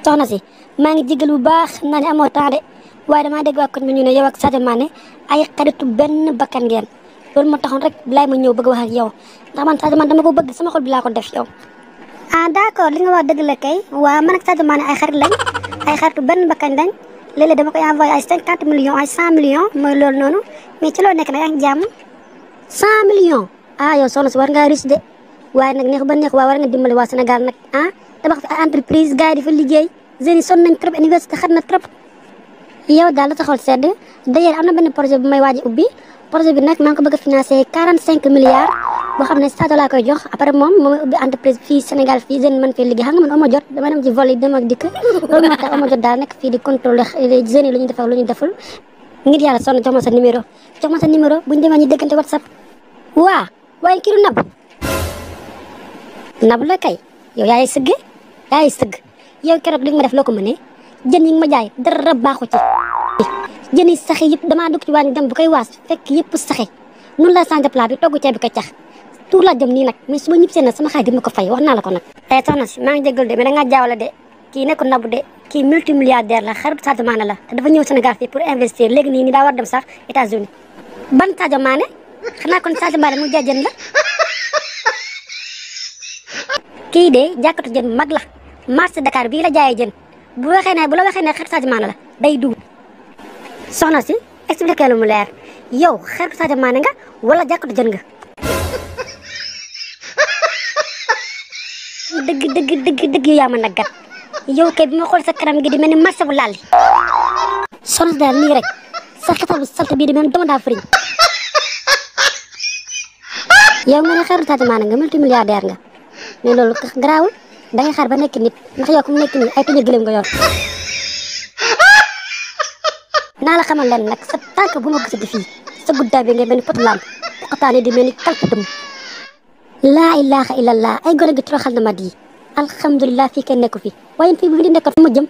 soxna si maa ngi jégalu bu baax xam naa ne amoo temps de waaye damaa dégg waa koñ mi ñu ne yow ak Sadio Mané ay xaritu benn bakkan ngeen loolu moo taxoon rek bilaay ma ñëw bëgg wax ak yow ndax man Sadio Mané dama ko bëgg sama xol bi laa ko def yow. ah d'accord li nga wax dëgg la kay waa man ak Sadio Mané ay xarit lañ ay xaritu benn bakkan lañ léeg-léeg dama koy envoyé ay 50 millions ay 100 millions mooy loolu noonu mais ci loolu nekk nag yaa ngi jàmm 100 millions ah yow soxna si war ngaa riche de waaye nag neex ba neex waa war nga dimbali waa Sénégal nag ah tabax fi ay entreprise gars yi di fa liggéey jeunes yi sonn nañ trop université xat na trop yow daal la taxawal sedd d'ailleurs am na benn projet bu may waaj a ubbi projet bi nag maa ngi ko bëgg a financé 45 milliards boo xam ne Sadio laa koy jox après moom moo may ubbi entreprise fii Sénégal fii jeune man fii liggéey xam nga man ama jot damay dem ci vol yi dem ak dikk loolu moo tax ama jot daal nekk fii di contrôler jeunes yi lu ñu def ak lu ñu deful ngir yàlla sonn jox ma sa numéro buñu demee ñu déggante WhatsApp waa waaye kii du Nabou la kay yow yaay sëgg yow keroog li nga ma def loo ko mënee jën yi nga ma jaay dara baaxu ci jën yi saxe yëpp damaa dugg ci waañ dem bu koy waas fekk yëpp saxe noonu la changé plat bi togg ceeb bi ko cax tuur laa jëm nii nag mais su ma ñib seen nag sama xaay di ma ko fay wax naa la ko nag soxna si maa ngi jégalu de mais da ngaa jaawale de kii nekkul Nabou de kii multimilliardaire la xaritu Sadio Mané la te dafa ñëw Sénégal fii pour investir léegi nii daa war dem sax États-Unis ban Sadio Mané xanaa kon Sadio Mané mu jaay jën la kii de jàkkatu jën mag la marché Dakar bii la jaayee jën bu la waxee ne xaritu Sadio Mané la day dugg soxna si expliqué lu mu leer yow xaritu Sadio Mané nga wala jàkkatu jën nga dëgg yow yaa ma naggat yow kay bi ma xool sa kanam gi di mel ni marché bu laal soxna si daal nii rek sa xetal bu salte bii di mel ni dama daa fëriñ yow nga ne xaritu Sadio Mané nga multimilliardaire nga mais loolu garaawul da ngay xaar ba nekk nit ndax yow ku mu nekk nii ay tuñu gëlëm nga yor naa la xamal leen nag sa tànk bu ma gisati fii sa guddaay bi ngay mel ni potu lamp poqataane di mel ni kalpe dum laa ilaha illallah ay gone gi toroxal na ma di alhamdulilah fii kenn nekku fi waaye fii bu fi di nekkoon fu ma jëm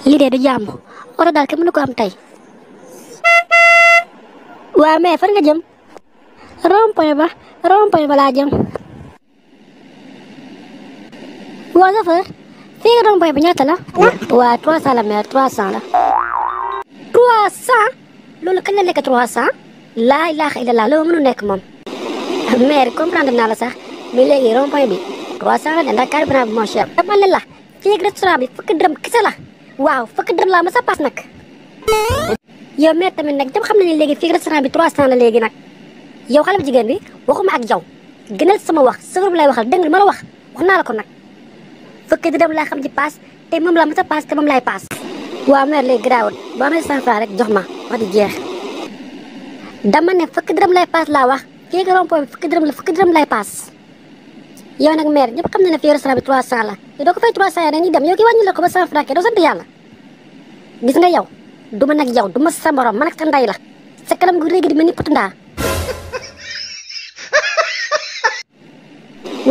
lii de du jàmm oto daal kenn mënu ko am tey waa mais fan nga jëm rond-point ba laa jëm waa chauffeur fii nga rond-point ba ñaata la waa 300 la mais 300 la 300 loolu kañ la nekk 300 laa ilaaha illallah loolu mënu nekk moom mais comprendre naa la sax mais léegi rond-point bi 300 la de ndax carburant bi moo cher dama ne la fii restaurant bi fukki dërëm kese la waaw fukki dërëm laa ma sa paas nag yow mais tamit nag jëm xam nañu léegi fii restaurant bi 300 la léegi nag yow xale bu jigéen bi waxuma ak yow gënal sama wax sëfër bi lay waxal dégg nga ma la wax naa la ko nag fukki dërëm laa xam ci paas te moom laa ma sa paas te moom laay paas waaw mais léegi garaawul boo amee 100 francs rek jox ma wax di jeex dama ne fukki dërëm lay paas laa wax fii nga rond-point bi fukki dërëm lay paas yow nag mère ñëpp xam na ne fii restaurant bi 300 la yow doo ko fay 300 yi dañuy dem yow ki wàññi la ko ba 100 francs doo sant yàlla gis nga yow duma nag yow duma sa morom man ak sa ndey la sa kanam gu réegi di mel ni potu ndaa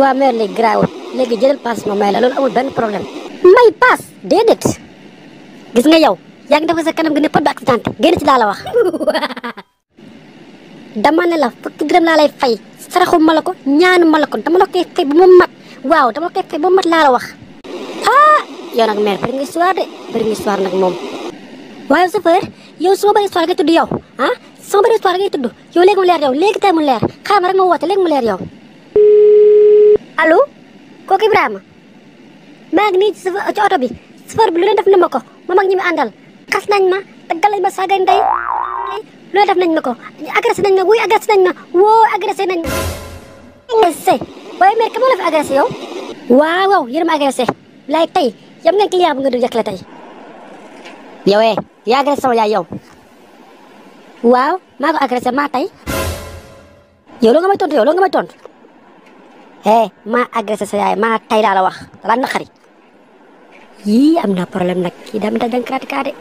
waa mère léegi garaawul léegi jëlal paas ma may la loolu amul benn problème may paas déedéet gis nga yow yaa ngi def sa kanam gi ne pot bi accidenté génn ci laa la wax dama ne la fukki dërëm laa lay fay saraxu ma la ko ñaanu ma la ko dama la koy fay ba mu mat waaw dama la koy fay ba mu mat laa la wax ah yow nag mère bëri nga histoire nag moom waaye chauffeur yow su ma bëri histoire ngay tudd yow ah su ma bëri histoire ngay tudd yow léegi mu leer yow léegi tey mu leer xaaral ma rek ma woote léegi mu leer yow allo kooku Ibrahima maa ngi nii ci oto bi chauffeur bi lu leen def na ma ko moom ak ñi mu àndal xas nañ ma daggal nañ ma saagay ndey lu leen def nañ ma ko agressé nañ ma wuy agressé nañ ma woo agressé nañ ma agressé waaye mère ka moo la fi agressé yow waaw yéen ma agressé laay tey yam ngeen client bu nga du jëkkale tey yow yaa agressé sama yaay yow waaw maa ko agressé maa tey yow loo nga may tontu maa agressé sa yaay maa tey laa la wax dala naqari yii am naa problème nag kii daa mi ta dankratika de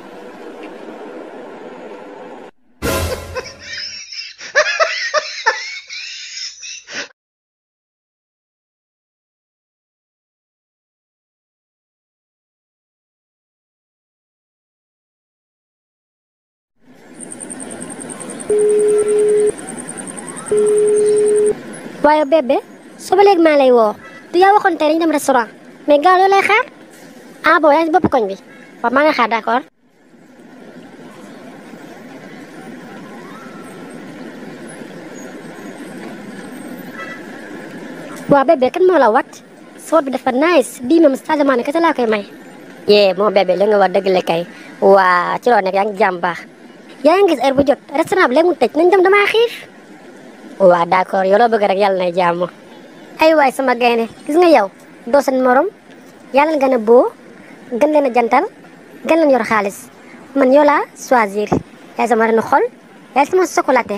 waaye bébé suba léegi maa lay woo du yaa waxoon tey dañu dem restaurant mais gaaw loolu lay xaar ah bon yaa ngi si bopp koñ bi waaw maa ngi xaar d'accord. waaw bébé kan moo la wat soot bi dafa nice bii moom Sadio Mané kese laa koy may. yee moo bébé li nga wax dëgg la kay waa ci loo nekk yaa ngi jàmm baax yaa ngi gis heure bu jot restaurant bi léegi mu tëj nañ dem damaa xiif. waaw d'accord yow loo bëgg rek yàlla nay jàmm. ay waay sama gaynde gis nga yow doo seen morom yàlla nga ne boo gën leen a jantal gën leen yor xaalis man yow laa choisir yaay sama ren xol yaay sama chocolaté.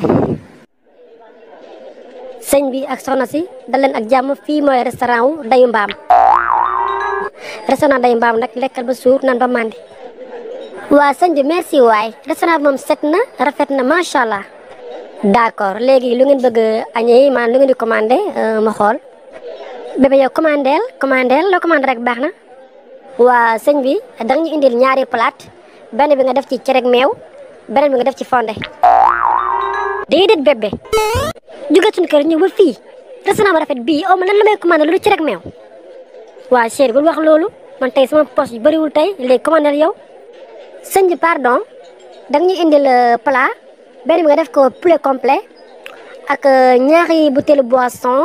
sëñ bi ak soxna si dal leen ak jàmm fii mooy restaurant wu Dayu Mbaam. restaurant Dayu Mbaam nag lekkal ba suur naan ba màndi. waa sëñ bi merci waay restaurant bi moom set na rafet na macha allah. d'accord léegi lu ngeen bëgg añee maanaam lu ngeen di commandé ma xool. bébé yow commandeel loo commandé rek baax na. waa sëñ bi danga ñu indil ñaari plate benn bi nga def ci cere ak meew beneen bi nga def ci fonde. déedéet bébé. jóge suñu kër ñëw ba fii restaurant ba rafet bii ma lan la may commandé lu cere ak meew. waa chéri bul wax loolu man tey sama poche yu bëriwul tey léegi commandé yow. sëñ bi pardon danga ñu indil plat benn bi nga def ko poulet complet ak ñaari bouteille boisson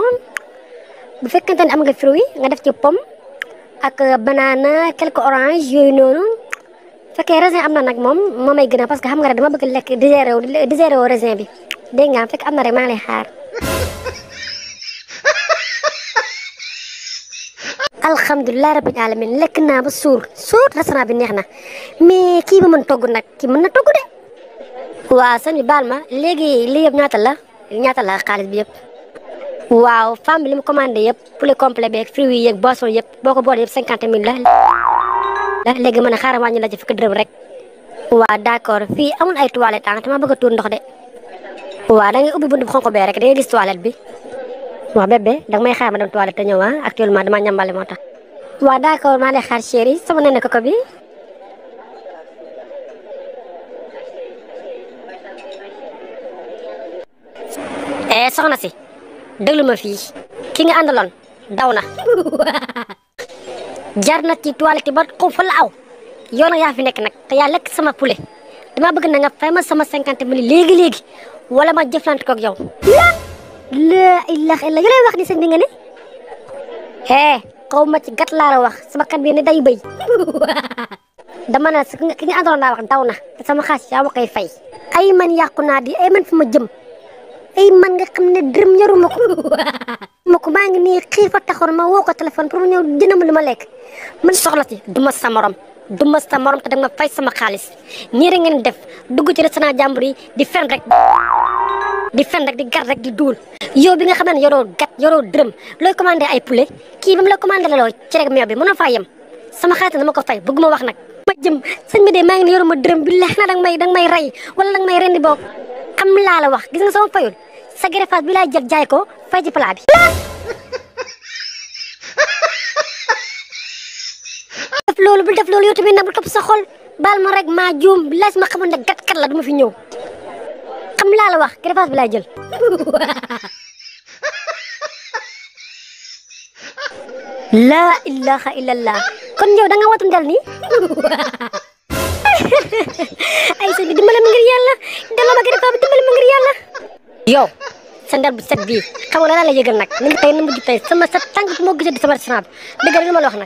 bu fekkente ne am nga fruit nga def ci pomme ak banana quelques orange yooyu noonu fekkee raisin am na nag moom moo may gën a parce que xam nga rek dama bëgg lekk digéré wu raisin bi dégg nga fekk am na rek maa ngi lay xaar. alhamdulilah rabbil alamin lekk naa ba suur restaurant bi neex na mais kii ba mën togg nag kii mën na togg de. waaw sëñ bi baal ma léegi lii yëpp ñaata la xaalis bi yëpp. waaw femme bi li mu commandé yëpp poulet complet beeg fruits yi yeeg boisson yëpp boo ko boole yëpp 50 000 la léegi mën a xaaral wàññi la ci fukki dërëm rek. waaw d'accord fii amul ay toilettes ah dama bëgg a tuur ndox de. waaw da ngay ubbi buntu bu xonk bee rek da ngay gis toilette bi. waaw bébé danga may xaar ma dem toilette te ñëw actuellement dama ñambale moo tax. waaw d'accord maa lay xaar chéri sama nene koko bi. soxna si déglu ma fii ki nga àndaloon daw na. jar na ci toilette ba xaw fa la aw yow nag yaa fi nekk nag te yaa lekk sama poulet dama bëgg na nga fay ma sama 50 000 léegi wala ma jëflante koog yow. la ilaha illa yow lay wax ni sëñ bi nga ne. xaw ma ci gat laa la wax sama kat bi ne day bëy. dama ne ki nga àndaloon daa wax daw na te sama xaas yaa ma koy fay. ay man yàqu naa di ay man fi ma jëm. ay man nga xam ne dërëm ñoruma ko maa ngi nii xiifa taxoon ma woo ko téléphone pour mu ñëw dina ma lu ma lekk man soxla si duma sa morom te danga ma fay sama xaalis nii rek ngeen def dugg ci restaurant jàmbur yi di fen rek di gar rek di duul yow bi nga xam ne yoroo dërëm looy commandé ay poulet kii ba mu la commandé la loo ci rek meew bi mënoo faa yem sama xaalis dama ko fay bëgguma wax nag ma jëm sëñ bi de maa ngi ne yoruma dërëm bi leex na danga may rey wala danga may rendi boog xam laa la wax gis nga sama fayul sa greffage bi laay jël jaay ko fay ci plat bi. def loolu yow tamit nag bu topp sa xol baal ma rek maa juum laaj ma xamoon ne gat la du ma fi ñëw xam laa la wax greffage bi laay jël. laa ilaha illallah kon yow da nga watu ndel nii. ay sëñ bi dimbale ma ngir yàlla delloo ma greffage bi dimbale ma ngir yàlla. yow sa ndel bu set bii xam nga la yëgal nag ni tey na mujj tey sama sa tànk moo gisee di sama restaurant bi dëgg la li ma la wax nag.